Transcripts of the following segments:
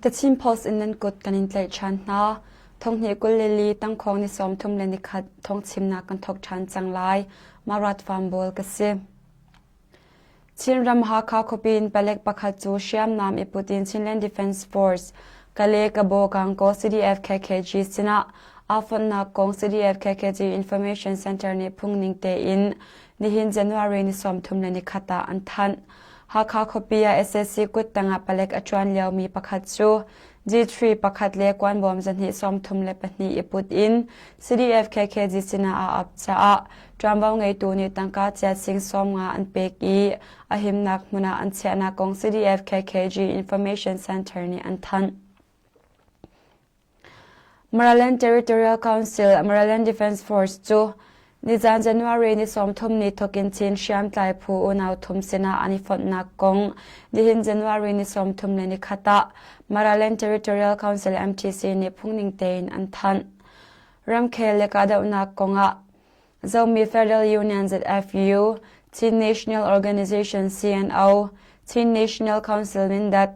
The Chin Post in nan kut kan in tlaih ṭhan hna. Thonghnih 22 tangkhawng ni 31 thawngchimnak kan thawk ṭhan cang lai. Marat Farm ka si. Chinram Hakha khuapi in palek pakhat cu hriamnam i put in Chinland Defence Force, Kale Kabaw Gangaw CDF KKG sinah aa fonhnak kong CDF KKG Information Center nih phungning tein nihin January ni 31 ah an thanh. Hakha khuapi ah sac kuttang ah palek a ṭuan liomi pakhat cu G3 pakhat le kuanbawm zahnih 32 i put in CDF KKG sinah aa ap caah ṭuanvo ngeitu nih tangka chiat sing 50 an pek i a himnak hmun ah an chiahnak kong CDF KKG Information Center nih an thanh. Maraland Territorial Council, Maraland Defence Force cu nizan January ni 30 ni thawkin Chin hriamtlai phu unau thum sinah an i fonhnak kong nihin January ni 31 ah Maraland Territorial Council MTC nih phungning tein an thanh. Ramkhel le kahdohnak kongah Zomi Federal Union ZFU, Chin National Organization CNO, Chin National Council Mindat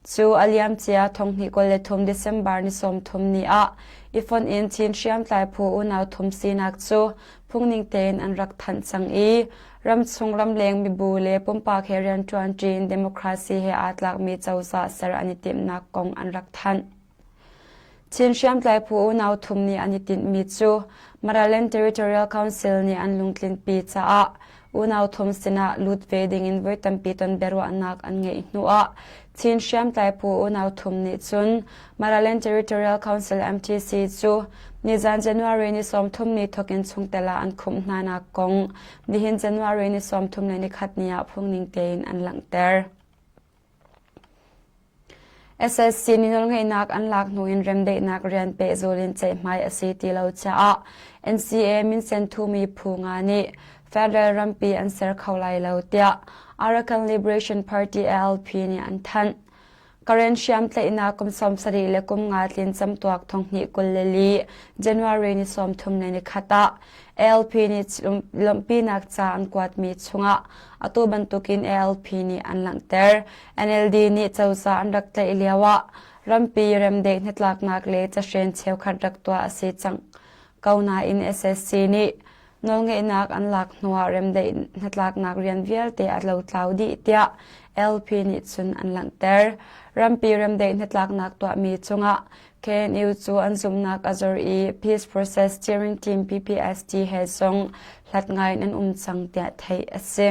cu a liamcia 2023 December ni 30 ni ah i fonh in Chin hriamtlai phu unau thum sinak cu phungning tein an rak thanh cang i ramchung ramleng mibu le pumpak he rianṭuan ṭin democracy he aa tlakmi cozah ser an i timhnak kong an rak thanh. Chin hriamtlai phu unau thum nih an i tinhmi cu Maraland Territorial Council nih an lungtlinpi caah unau thum sinah lut ve dingin voi tampi ton biaruahnak an ngeih hnuah Chin hriamtlai phu unau thum nih cun Maraland Territorial Council MTC cu nizan January ni 30 ni thawkin chungtel ah an khumh hnanak kong nihin January ni 31 ni ah phungning tein an langhter. SSC nih nawlngeihnak an lak hnu in remdaihnak rian pehzul in ceihmai a si ti lo caah NCA minsen thumi phu nga nih federal rampi an ser kho lai lo tiah Arakan Liberation Party ALP nih an thanh. Karen hriamtlaihnak kum 70 le kum nga tlin camtuak 2024 January ni 31 ah ALP nih lawmhpinak ca an kuatmi chungah atu bantukin ALP nih an langhter. NLD nih cozah an rak tlaih lioah rampi remdaih hnatlaknak le cahren cheukhat rak tuah a si cang ko nain SSC nih nawlngeihnak an lak hnuah remdaih hnatlaknak rian vialte a lotlau dih tiah LP nih cun an langhter. Rampi remdaih hnatlaknak tuahmi cungah KNU cu an zumhnak a zor i Peace Process Steering Team PPST he zong hlat ngai in an um cang tiah theih a si.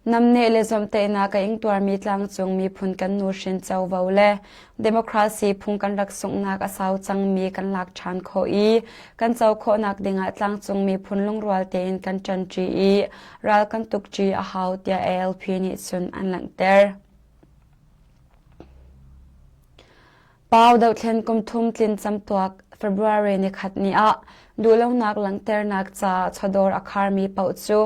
Namneh le zawmhtaihnak a ingtuarmi tlangcung miphun kan nuhrin covo le democracy phung kan rak sunghnak a sau cangmi kan lak ṭhan khawh i kan co khawhnak dingah tlangcung miphun lungrual tein kan ṭanṭi i ral kan tukṭi a hau tiah ALP nih cun an langhter. Pau dohthlen kum thum tlin camtuak February nikhat ni ah duhlonak langhternak ca chawdawr a kharmi paoh cu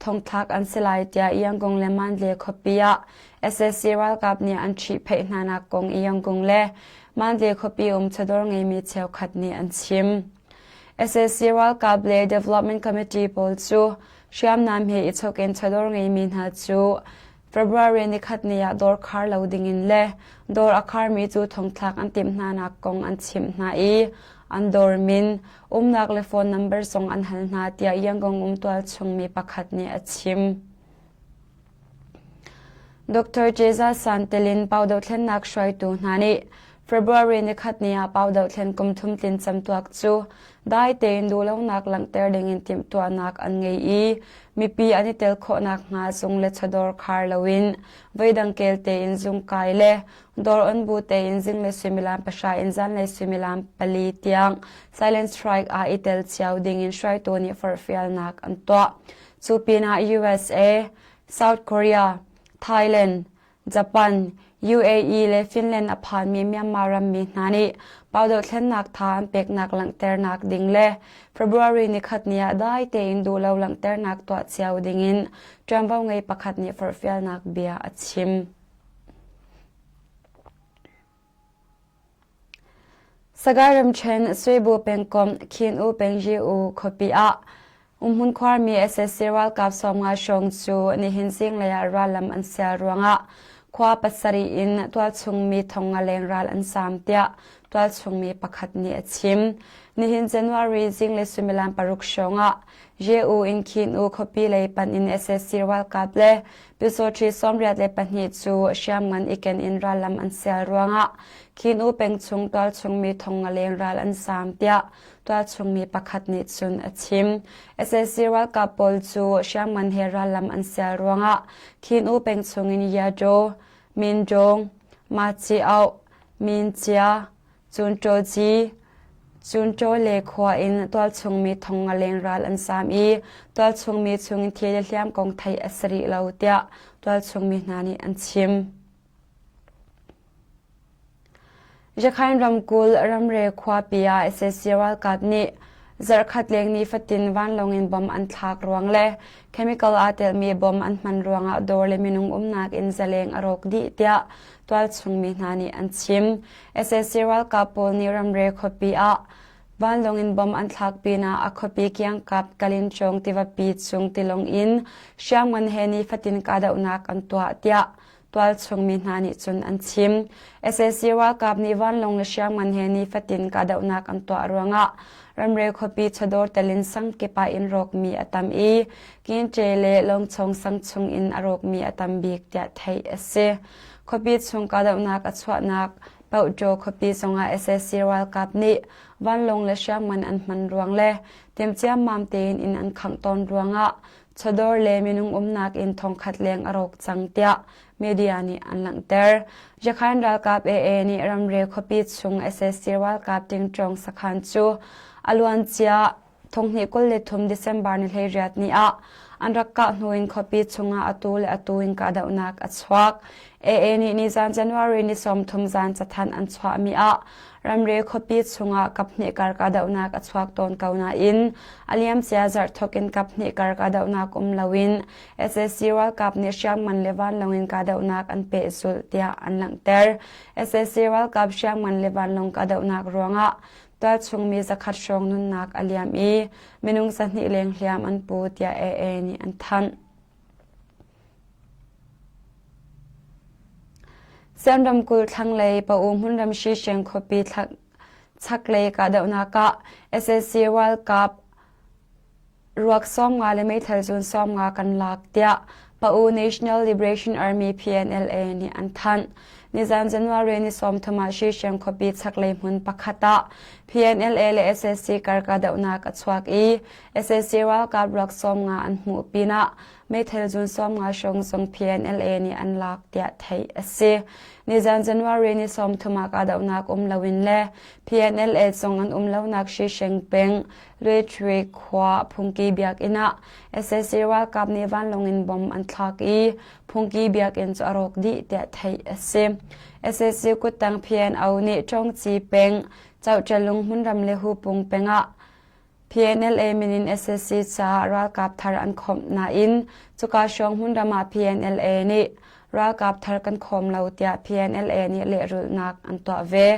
thongthlak an si lai tiah Yangon le Mandalay khuapi ah sac ralkap nih an ṭhihphaih hnanak kong Yangon le Mandalay khuapi um chawdawr ngeimi cheukhat nih an chim. Sac ralkap le Development Committee pawl cu hriamnam he i chok in chawdawr ngeimi hna cu February nikhat ni ah dawr khar lo dingin le dawr a kharmi cu thongthlak an timh hnanak kong an chimh hna i an dawr min, umnak le phone number zong an hal hna tiah Yangon um tualchung mi pakhat nih a chim. Dr. Jeza San telin Pau dothlennak hruaitu hna nih February nikhat ni ah Pau dothlen kum thum tlin camtuak cu dai tein duhlonak langhter dingin timhtuahnak an ngei i mipi an i tel khawhnak hnga zung le chawdawr khar loin voidang kel tein zung kai le dawr on bu tein zinglei suimilam 3 in zanlei suimilam 4 tiang silent strike ah i tel cio dingin hruaitu nih forhfialnak an tuah. Cu pinah USA, South Korea, Thailand, Japan, UAE le Finland a phanmi Myanmar rammi hna nih pau dohthlennak tha an peknak langhternak ding le February nikhat ni ah dai tein duhlo langhternak tuah cio dingin ṭuanvo ngei pakhat nih forhfialnak bia a chim. Sagaing ramṭhen Swebu pengkomh Khin U Pengyi U khuapi ah umhmun khuarmi sac ralkap 50 hrawng cu nihin zinglei ah rallam an sial ruangah Khua pasarih in tualchung mi thong nga leng ral an saam tiah tualchung mi pakhat nih a chim. Nihin January zinglei suimilam paruk hrawng ah JU in Khin U khuapi lei panh in sac ralkap le Pyusawṭhi 82 cu hriamngan i ken in rallam an sial ruangah Khin U peng chung tualchung mi thong nga leng ral an saam tiah tualchung mi pakhat nih cun a chim. Sac ralkap pawl cu hriamngan he rallam an sial ruangah Khin U peng chungin Yadaw, Mindong, Machiauh, Mincia, Cunṭawci, Cunṭaw le khua in tualchung mi thong nga leng ral an saam i tualchung mi chungin thi le hliam kong theih a si rih lo tiah tualchung mi hna nih an chim. Rakhine ramkulh ramre khuapi ah sac ralkap nih zarhkhat leng nifatin vanlawng in bomb an thlak ruang le chemical aa telmi bomb an hman ruangah dawr le minung umnak inn zaleng a rawk dih tiah tualchung mi hna nih an chim. Sac ralkap pawl nih ramre khuapi ah vanlawng in bomb an thlak pinah a khuapi kiangkap Kalinchong tivapi cung tilawng in hriamngan he nifatin kahdohnak an tuah tiah tualchung mi hna nih cun an chim. Sac ralkap nih vanlawng le hriamngan he nifatin kahdohnak an tuah ruangah ramre khuapi chawdawr telin sang kip ah inn rawkmi a tam i Kinṭe le Lawngchong sang chung in a rawkmi a tam bik tiah theih a si. Khuapi chung kahdohnak a chuahnak Paohṭaw khuapi zongah sac ralkap nih vanlawng le hriamngan an hman ruang le timhciammam tein inn an khangh tawn ruangah chawdawr le minung umnak inn thongkhat leng a rawk cang tiah media nih an langhter. Yakhain ralkap AA nih ramri khuapi chung sac ralkap tingṭawng sakhan cu a luancia thonghnih 23 December ni 18 ni ah an rak kah hnu in khuapi chungah atu le atu in kahdohnak a chuak. AA nih nizan January ni 30 zan cathanh an chuahmi ah ramri khuapi chungah kaphnih kar kahdohnak a chuak tawn ko nain a liamcia zarh thawk in kaphnih kar kahdohnak um loin sac ralkap nih hriamngan le vanlawng in kahdohnak an pehzulh tiah an langhter. Sac ralkap hriamngan le vanlawng kahdohnak ruangah tualchung mi zakhat hrawng nunnak a liam i minung 200 leng hliam an pu tiah AA nih an thanh. Siam ramkulh thlanglei Pa-U hmunram Shisheng khuapi chaklei kahdohnak ah sac ralkap ruak 50 le meithal zun 50 kan lak tiah Pa-U National Liberation Army PNLA nih an thanh. Nizan January ni 30 ah Shisheng khuapi chaklei hmun pakhat ah PNLA le sac kar kahdohnak a chuak i sac ralkap ruak 50 an hmuh pinah meithal zun 50 hrawng zong PNLA nih an lak tiah theih a si. Nizan January ni 30 ah kahdohnak um loin le PNLA zong an um lonak Shisheng peng Luetri khua Phungki biakinn ah sac ralkap nih vanlawng in bomb an thlak i Phungki biakinn cu a rawk dih tiah theih a si. Sac kuttang PNO nih Ṭawngci peng Cauhṭalung hmunram le Hupung peng ah PNLA min in sac caah ralkap thar an khawmh nain cuka hrawng hmunram ah PNLA nih ralkap thar kan khawm lo tiah PNLA nih lehrulhnak an tuah ve.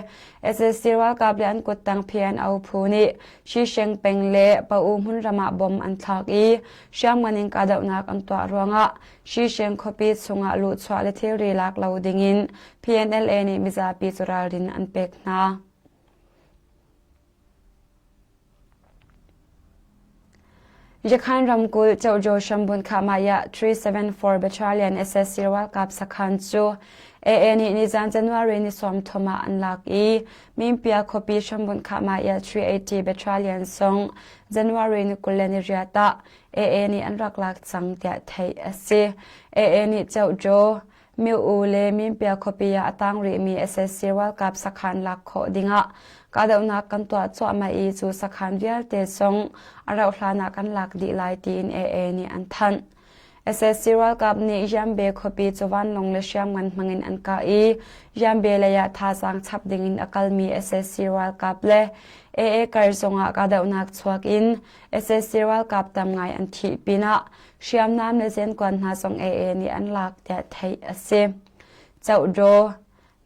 Sac ralkap le an kuttang PNO phu nih Shisheng peng le Pa-U hmunram ah bom an thlak i hriamngan in kahdohnak an tuah ruangah Shisheng khuapi chungah luhchuah le thilri lak lo dingin PNLA nih mizapi cu ralrin an pek hna. Yakhain ramkulh Cohjaw Shambun Khahmaiah 374 Battalion sac ralkap sakhan cu AA nih nizan January ni 30 ah an lak i Mimpia khuapi Shambun Khahmaiah 380 Battalion zong January ni 28 ah AA nih an rak lak cang tiah theih a si. AA nih Cohjaw Myo-u le Minpia khuapi ah a tang rihmi sac ralkap sakhan lak khawh dingah kahdohnak kan tuah cuahmah i cu sakhan vialte zong a rauh hlan ah kan lak dih lai tiin AA nih an thanh. Sac ralkap nih Yambe khuapi cu vanlawng le hriamngan hmangin an kah i Yambe lei ah thazaang chap dingin a kalmi sac ralkap le AA kar zongah kahdohnak chuak in sac ralkap tam ngai an thih pinah hriamnam le zenkuan hna zong AA nih an lak tiah theih a si. Cohdaw,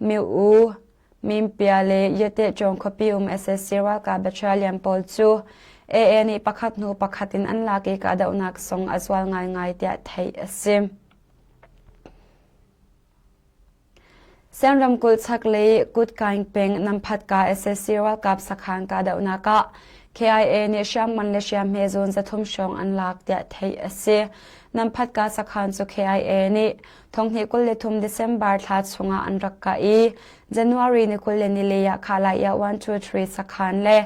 Miu-u, Mimpia le Yatehcawng khuapi um sac ralkap battalion pawl cu AA nih pakhat hnu pakhat in an lak i kahdohnak zong a zual ngaingai tiah theih a si. Sian ramkulh chaklei Kutkaing peng Namphatka sac ralkap sakhan kahdohnak ah KIA nih hriamngan le hriamhme zun 300 hrawng an lak tiah theih a si. Namphatka sakhan cu KIA nih thonghnih 23 December thla chungah an rak kah i January ni 24 ah Khalaya 123 sakhan le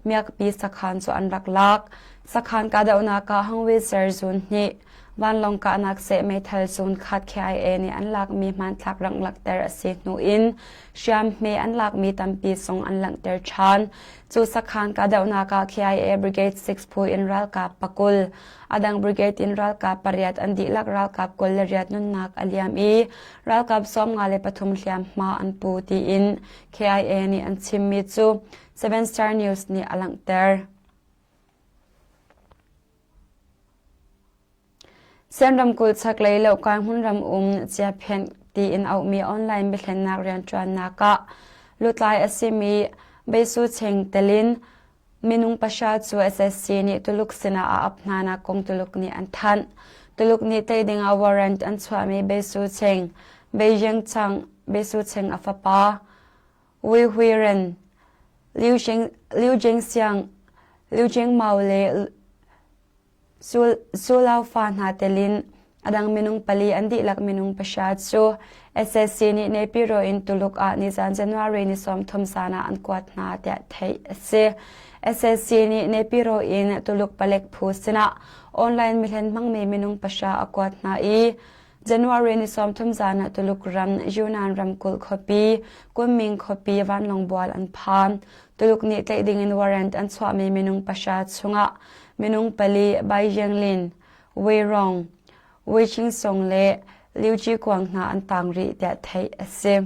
Miakpi sakhan cu an rak lak. Sakhan kahdohnak ah Hangwitzer zun hnih Vanlawng kahnak seh meithal zun khat KIA nih an lakmi hmanthlak rang langhter a si hnu in hriamhme an lakmi tampi zong an langhter ṭhan. Cu sakhan kahdohnak ah KIA Brigade 6 phu in ralkap pakul, a dang brigade in ralkap pariat an dihlak ralkap 28 nunnak a liam i ralkap 53 hliamhma an pu tiin KIA nih an chimmi cu Seven Star News nih a langhter. Sian ramkulh chaklei Lohkai hmunram um Ciaphenh tiin auhmi online biahlennak rianṭuannak ah lutlai a simi Beisu Cheng telin minung pahra cu SSC nih Tuluk sinah a ap hnanak kong Tuluk nih an thanh. Tuluk nih tei dingah warrant an chuahmi Beisu Cheng, Beijing Chang, Beisu Cheng a fapa, Wei Huiren, Liu Jingxiang, Liu Jingmao le Su Lao fa hna tel in a dang minung pali an dihlak minung pahra cu SSC nih Naypyidaw in Tuluk ah nizan January ni 30 zan ah an kuat hna tiah theih a si. SSC nih Naypyidaw in Tuluk palek phu sinah online mihlen hmangmi minung pahra a kuat hna i January ni 30 zan ah Tuluk ram Yunnan ramkulh khuapi Kunming khuapi vanlawng bual an phan. Tuluk nih tlaih dingin warrant an chuahmi minung pahra chungah minung pali Bai Jianglin, Wei Rong, Wei Qingsong le Liu Jikuang hna an tang rih tiah theih a si.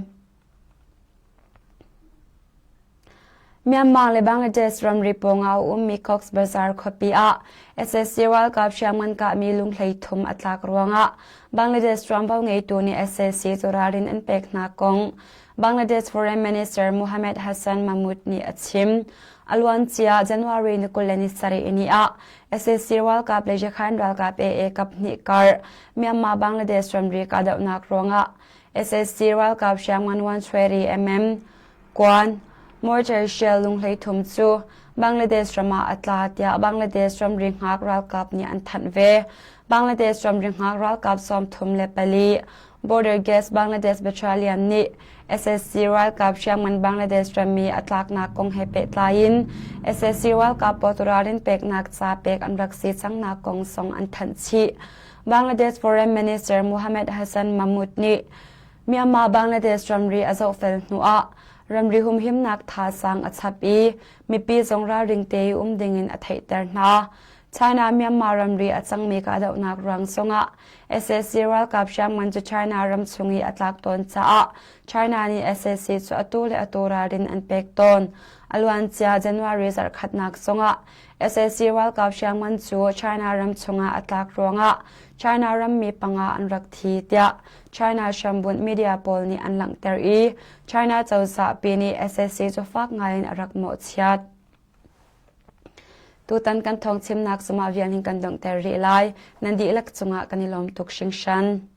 Myanmar le Bangladesh ramri pawngah a ummi Cox's Bazar khuapi ah sac ralkap hriamngan kahmi lunghlei thum a tlak ruangah Bangladesh ṭuanvo ngeitu nih sac cu ralrin an pek hna kong Bangladesh Foreign Minister Mohammed Hassan Mahmud nih a chim. A luancia January ni 27 ni ah sac ralkap le Yakhain ralkap AA kap hnih kar Myanmar Bangladesh ramri kahdohnak ruangah sac ralkap hriamngan 120 mm Kuan, mortar shell lunghlei thum cu Bangladesh ram ah a tla tiah Bangladesh ramri hngak ralkap nih an thanh ve. Bangladesh ramri hngak ralkap 34 Border Gas Bangladesh Battalion nih SSC ralkap hriamngan Bangladesh rammi a tlaknak kong he pehtlai in SSC ralkap pawl ralrin peknak ca pek an rak si cangnak kong zong an thanh chih. Bangladesh Foreign Minister Mohammed Hassan Mahmud nih Myanmar Bangladesh ramri a zohfel hnuah ramri humhimnak thazaang a chap i mipi zong ralring te i um dingin a theihter hna. China Myanmar ramri a cangmi kahdohnak ruang zongah sac ralkap hriamngan cu China ram chung i a tlak tawn caah China nih sac cu atu le atu ralrin an pek tawn. A luancia January zarhkhatnak zongah sac ralkap hriamngan cu China ram chungah a tlak ruangah China rammi panga an rak thi tiah China hrambunh media pawl nih an langhter i China cozah pi nih sac cu fak ngaiin a rak mawhchiat. Tutan kan thawngchimnak cungah vial hin kan donghter rih lai. Nan dihlak cungah kan i lawm tuk hringhran.